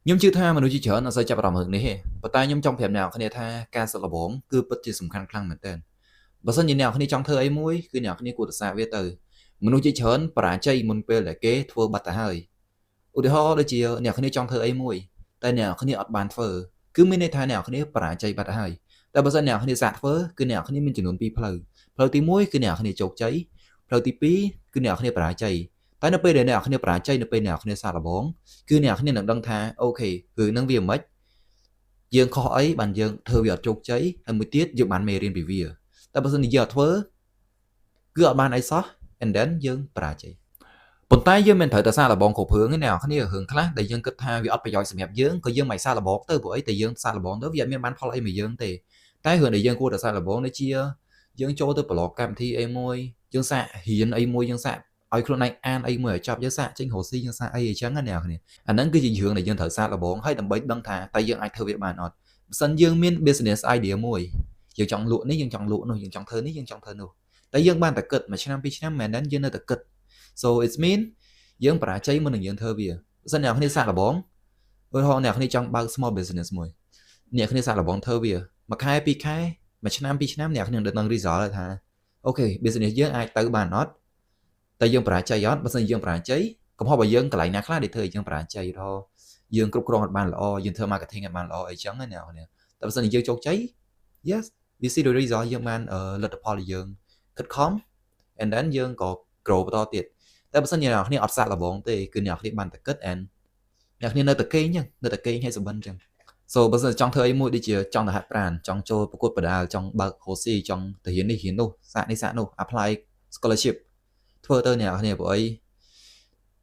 ខ្ញុំជឿថាមនុស្សជាច្រើនអត់សូវចាប់អារម្មណ៍រឿងនេះទេប៉ុន្តែខ្ញុំចង់ប្រាប់អ្នកនរគ្នាថាការសាកល្បងគឺពិតជាសំខាន់ខ្លាំងមែនទែនបើសិនជាអ្នកនរគ្នាចង់ធ្វើអីមួយគឺអ្នកនរគ្នាគួរតែសាកវាទៅមនុស្សជាច្រើនបរាជ័យមុនពេលដែលគេធ្វើបាត់ទៅហើយឧទាហរណ៍ដូចជាអ្នកគ្នាចង់ធ្វើអីមួយតែអ្នកគ្នាអត់បានធ្វើគឺមានន័យថាអ្នកគ្នាបរាជ័យបាត់ហើយតែបើសិនអ្នកគ្នាសាកធ្វើគឺអ្នកគ្នាមានចំនួនពីរផ្លូវផ្លូវទី1គឺអ្នកគ្នាជោគជ័យផ្លូវទី2គឺអ្នកគ្នាបរាជ័យតែនៅពេលដែលអ្នកគ្នាបរាជ័យនៅពេលអ្នកគ្នាសាកល្បងគឺអ្នកគ្នានឹងដឹងថា okay រឿងហ្នឹងវាមិនយើងខុសអីបានយើងធ្វើវាអត់ជោគជ័យហើយមួយទៀតយើងបានមេរៀនពីវាតែបើសិនជាយើងអត់ធ្វើគឺអត់បានអីសោះ and then យើងបរាជ័យប៉ុន្តែយើងមិនត្រូវតែសាកល្បងគ្រប់រឿងទេអ្នកនរគ្នារឿងខ្លះដែលយើងគិតថាវាអត់ប្រយោជន៍សម្រាប់យើងក៏យើងមិនសាកល្បងទៅព្រោះអីតែយើងសាកល្បងទៅវាអត់មានបានផលអីមកយើងទេតែរឿងដែលយើងគួរតែសាកល្បងដូចជាយើងចូលទៅប្រឡងកម្មវិធីអីមួយយើងសាករៀនអីមួយយើងសាកឲ្យខ្លួនឯងអានអីមួយឲ្យចប់យើងសាកចេញរកស៊ីយើងសាកអីអញ្ចឹងណាអ្នកនរគ្នាអាហ្នឹងគឺជារឿងដែលយើងត្រូវសាកល្បងហើយដើម្បីដឹងថាតើយើងអាចធ្វើវាបានអត់បើសិនយើងមាន business idea មួយយើងចង់លក់នេះយើងចង់លក់នោះយើងចង់ធ្វើនេះយើងចង់ធ្វើនោះតែយើងបានតែគិតមួយឆ្នាំពីរឆ្នាំមែនទេយើងនៅតែគិត so it's mean យើងបរាជ័យមុននឹងយើងធ្វើវាបើសិនអ្នកគ្នាសាកល្បងឧទាហរណ៍អ្នកគ្នាចង់បើក small business មួយអ្នកគ្នាសាកល្បងធ្វើវាមួយខែពីរខែមួយឆ្នាំពីរឆ្នាំអ្នកគ្នានឹងដឹង result ហើយថា okay business យើងអាចទៅបានអត់តែយើងបរាជ័យអត់បើសិនយើងបរាជ័យកំហុសរបស់យើងកន្លែងណាខ្លះដែលធ្វើឲ្យយើងបរាជ័យរហយើងគ្រប់គ្រងអត់បានល្អយើងធ្វើ marketing អត់បានល្អអីចឹងណាអ្នកនរតែបើសិនជាយើងជោគជ័យ yes, we see the result យើងបានលទ្ធផលដែលយើងខិតខំ and then យើងក៏ grow បន្តទៀតតែបើសិនជាអ្នកនរគ្នាអត់សាកល្បងទេគឺអ្នកនរគ្នាបានតែគិត and អ្នកគ្នានៅតែគេងចឹងនៅតែគេងឲ្យសុបិនចឹង so បើសិនចង់ធ្វើអីមួយដូចជាចង់ទៅហាត់ប្រាណចង់ចូលប្រកួតប្រដាល់ចង់បើករកស៊ីចង់ទៅរៀននេះរៀននោះសាកនេះសាកនោះ apply scholarship ធ្វើទៅអ្នកនរគ្នាព្រោះអី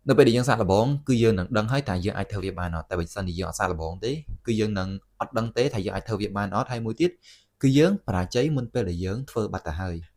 នៅពេលដែលយើងសាកល្បងគឺយើងនឹងដឹងហើយថាយើងអាចធ្វើវាបានអត់តែបើសិនជាយើងអត់សាកល្បងទេគឺយើងនឹងអត់ដឹងទេថាយើងអាចធ្វើវាបានអត់ហើយមួយទៀតគឺយើងបរាជ័យមុនពេលដែលយើងធ្វើបាត់ទៅហើយ។